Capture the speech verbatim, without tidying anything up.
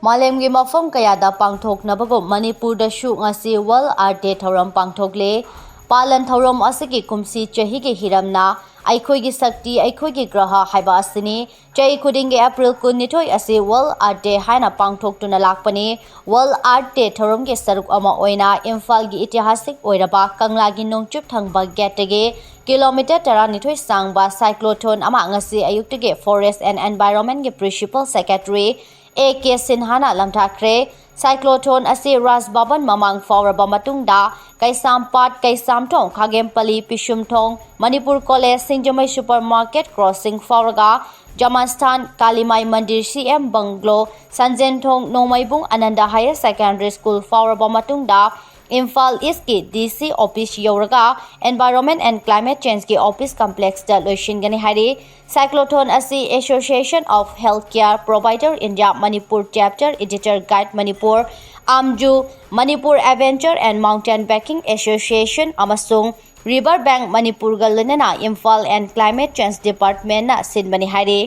ꯃꯥꯂꯦꯝꯒꯤ ꯃꯐꯝ ꯀꯌꯥꯗ ꯄꯥꯡꯊꯣꯛꯅꯕꯒꯨꯝ ꯃꯅꯤꯄꯨꯔꯗꯁꯨ ꯉꯁꯤ World Earth Day ꯊꯧꯔꯝ ꯄꯥꯡꯊꯣꯛꯂꯦ꯫ ꯄꯥꯂꯟ ꯊꯧꯔꯝ ꯑꯁꯤꯒꯤ ꯀꯨꯝꯁꯤ ꯆꯍꯤꯒꯤ ꯍꯤꯔꯝꯅ "ꯑꯩꯈꯣꯏꯒꯤ ꯁꯛꯇꯤ, ꯑꯩꯈꯣꯏꯒꯤ ꯒ꯭ꯔꯍ" ꯍꯥꯏꯕ ꯑꯁꯤꯅꯤ꯫ ꯆꯍꯤ ꯈꯨꯗꯤꯡꯒꯤ April ꯀꯨꯟꯅꯤꯊꯣꯏ ꯑꯁꯤ World Earth Day ꯍꯥꯏꯅ ꯄꯥꯡꯊꯣꯛꯇꯨꯅ ꯂꯥꯛꯄꯅꯤ꯫ World Earth Day ꯊꯧꯔꯝꯒꯤ ꯁꯔꯨꯛ ꯑꯃ ꯑꯣꯏꯅ ꯏꯝꯐꯥꯜꯒꯤ ꯏꯇꯤꯍꯥꯁꯤꯛ ꯑꯣꯏꯔꯕ ꯀꯪꯂꯥꯒꯤ ꯅꯣꯡꯆꯨꯞ ꯊꯪꯕ ꯒꯦꯠꯇꯒꯤ ꯀꯤꯂꯣꯃꯤꯇꯔ ꯇꯔꯥꯅꯤꯊꯣꯏ ꯁꯥꯡꯕ cyclotron ꯑꯃ ꯉꯁꯤ ꯑꯌꯨꯛꯇꯒꯤ Forest and Environment ꯒꯤ Principal Secretary A K ꯁꯤꯟꯍꯥꯅ ꯂꯝꯊꯥꯈ꯭ꯔꯦ꯫ Cyclotron ꯑꯁꯤ ꯔꯥꯖ ꯚꯕꯟ ꯃꯃꯥꯡ ꯐꯥꯎꯔꯕ ꯃꯇꯨꯡꯗ ꯀꯩꯁꯥꯝꯄꯥꯠ, ꯀꯩꯁꯥꯝꯊꯣꯡ, ꯈꯥꯒꯦꯝꯄꯜꯂꯤ, ꯄꯤꯁꯨꯝꯊꯣꯡ, ꯃꯅꯤꯄꯨꯔ ꯀꯣꯂꯦꯖ, ꯁꯤꯡꯖꯃꯩ supermarket crossing ꯐꯥꯎꯔꯒ ꯖꯃꯥꯟꯁꯊꯥꯟ, ꯀꯥꯂꯤꯃꯥꯏ ꯃꯟꯗꯤꯔ, C M bungalow, ꯁꯟꯖꯦꯟꯊꯣꯡ, ꯅꯣꯡꯃꯩꯕꯨꯡ Anand Higher Secondary School ꯐꯥꯎꯔꯕ ꯃꯇꯨꯡꯗ ꯏꯝꯐꯥꯜ ꯏꯁꯀꯤ D C office ꯌꯧꯔꯒ Environment and Climate Change ꯒꯤ office complex ꯇ ꯂꯣꯏꯁꯤꯟꯒꯅꯤ ꯍꯥꯏꯔꯤ꯫ Cyclotron ꯑꯁꯤ Association of Healthcare Provider India Manipur Chapter, Editor Guide Manipur, AMJU, Manipur Adventure and Mountain Biking Association ꯑꯃꯁꯨꯡ River Bank Manipur ꯒ ꯂꯣꯏꯅꯅ Imphal and Climate Change Department ꯅ ꯁꯤꯟꯕꯅꯤ ꯍꯥꯏꯔꯤ꯫